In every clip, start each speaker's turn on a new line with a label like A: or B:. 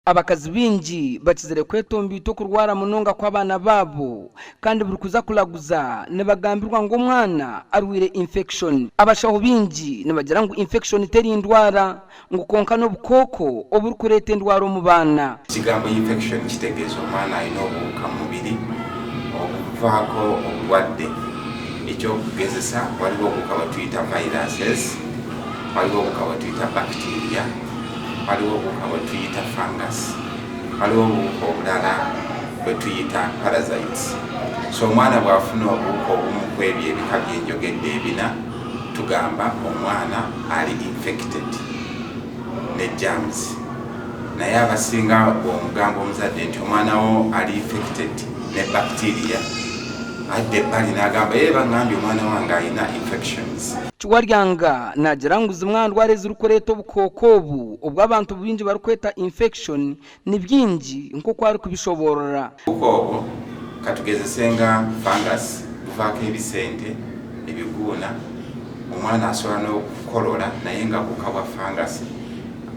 A: Abakazi bingi bakizire kwetombi okurwara munonga kw'abaana babo kandi buri kuza kulaguza nibagambirwa ngo omwana arwire infection. Abashaho bingi nibagira ngu infection teri indwara ngu konka n'obukooko oburikureeta endwara omu baana.
B: Ekigambo infection kitegeeza omwana alina obuwuka mu mubiri obuvaako obulwadde. Ekyokugezesa waliwo obuwuka bwe tuyita viruses, waliwo obuwuka bwe tuyita bacteria, waliwo obuwuka bwe tuyita fungus, waliwo obuwuka obulala bwe tuyita parasites. So omwana bw'afuna obuwuka obumu ku ebyo ebika byenjogedde ebina, tugamba omwana ali infected ne germs. Naye abasinga bw'omugamba omuzadde nti omwana wo ali infected ne bacteria, adda ebbali n'agamba ye baŋŋambye omwana wange alina infections.
A: Kiwaryanga nagira ngu zimwe ndwara ezirikureeta obukooko obu obw'abantu bingi barikweta infection ni bingi nk'oku arikubishoborora.
B: Obuwuka obwo katugezese nga fungus buvaako ebisente, ebiguuna, omwana asobola n'okukolola naye nga buwuka bwa fungus.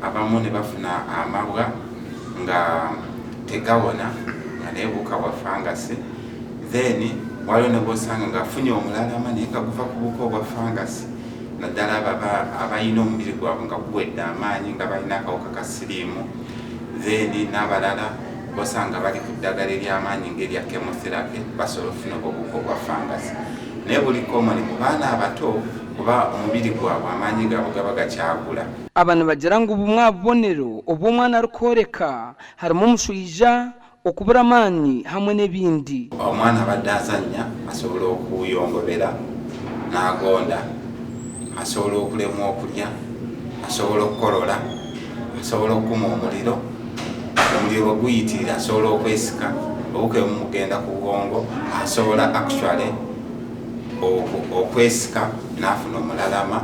B: Abamu ne bafuna amabwa nga tegawona nga naye buwuka bwa fungus. Then waliwo ne bw'osanga ng'afunye omulalama naye nga guva ku buwuka obwa fungus, naddala abo abalina omubiri gwabwe nga guwedde amaanyi nga balina akawuka ka siriimu. Then n'abalala bosanga bali ku ddagala ery'amaanyi ng'erya chemotherapy basobola okufuna obuwuka obwa fungus. Naye buli common ku baana abato kuba omubiri gwabwe amaanyi gaabwe gaba gakyagula.
A: Aba nibagira ngu bumwe aha bubonero obw'omwana arikworeka harimu omushwija, okubura amaani hamwe n'ebindi.
B: Omwana abadde azannya asobola okuyongobera n'agonda, asobola okulemwa okulya, asobola okukolola, asobola okukuma omuliro, omuliro bwe guyitirira asobola okwesika, obuwuka bumugenda ku bwongo, asobola actually okwesika n'afuna omulalama.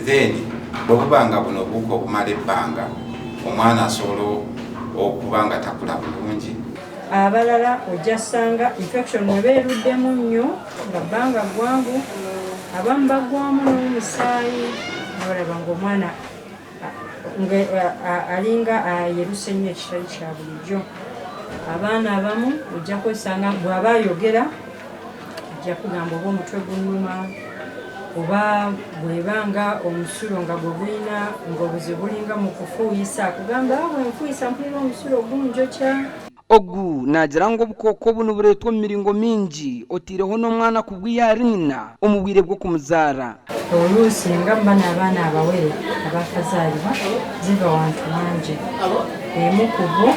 B: Then bwe buba nga buno obuwuka obumala ebbanga, omwana asobola okuba nga takula bulungi.
C: Abalala ojja ssanga infection bwe beeruddemu nnyo nga bbanga ggwanvu, abamu baggwamu n'omusaayi, n'olaba ng'omwana alinga ayeruse nnyo ekitali kya bulijjo. Abaana abamu ojja kwesanga bw'aba ayogera ajja kugamba oba omutwe gunnuma, oba bw'ebanga omusulo nga gwe gulina ng'obuzibu bulinga mu kufuuyisa, akugamba bwe nfuuyisa mpulira omusulo gunjokya.
A: Ogu nagira ngu obukooko buno bureetwa omu miringo mingi otiireho n'omwana kubwiya ahari nyina omu bwire bw'okumuzaara.
C: Oluusi nga bano abaana abawere abakazaalibwa ziva wantu wangi, emu ku bo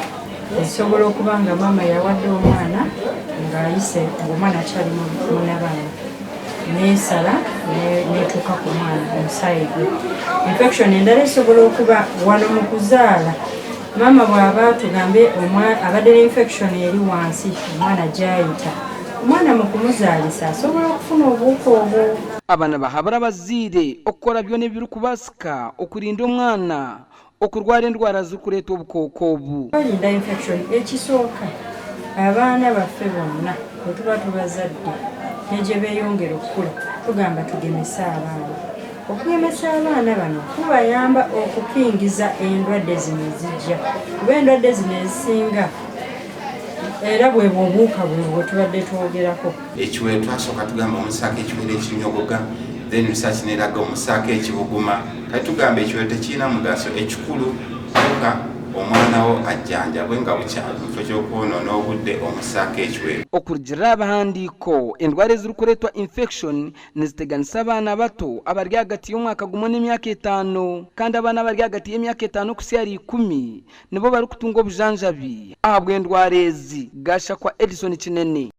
C: esobola okuba nga maama yawadde omwana ng'ayise ng'omwana akyali munabaana n'esala n'etuuka ku mwana omusaayi gwe. Infection endala esobola okuba wano mu kuzaala, maama bw'aba tugambe abadde ne infection eri wansi omwana gy'ayita, omwana mu kumuzaalisa asobola okufuna obuwuka obwo.
A: Abaana bahabura abazaire okukora byona ebirikubaasika okurinda omwana okurwara endwara zirikureeta obukooko obu.
C: Balinda infection ekisooka abaana baffe bonna bwe tuba tubazadde ne gye beeyongera okukula tugamba tugemese abaana. Okugemesa abaana bano kubayamba okukingiza endwadde zino ezijja, kuba endwadde zino ezisinga era bwe obuwuka bwe bwe tubadde twogerako.
B: Ekiwere twasooka tugamba omusaako ekiwere ekinyogoga, then research n'eraga omusaako ekibuguma. Kati tugamba ekiwere tekirina mugaso, ekikulu tuuka omwana wo ajjanjabwe nga bukyali mu kifo ky'okwonoona obudde omusaako ekiwere.
A: Okurugiirira abahandiiko, endwara ezirikureetwa infection niziteganisa abaana bato abari ahagati y'omwaka gumwe n'emyaka 5, kandi abaana abari ahagati y'emyaka 5 okuhitsya ahari 10 nibo barikutunga obujanjabi ahabw'endwara ezi. Gashakwa Edison Kinene.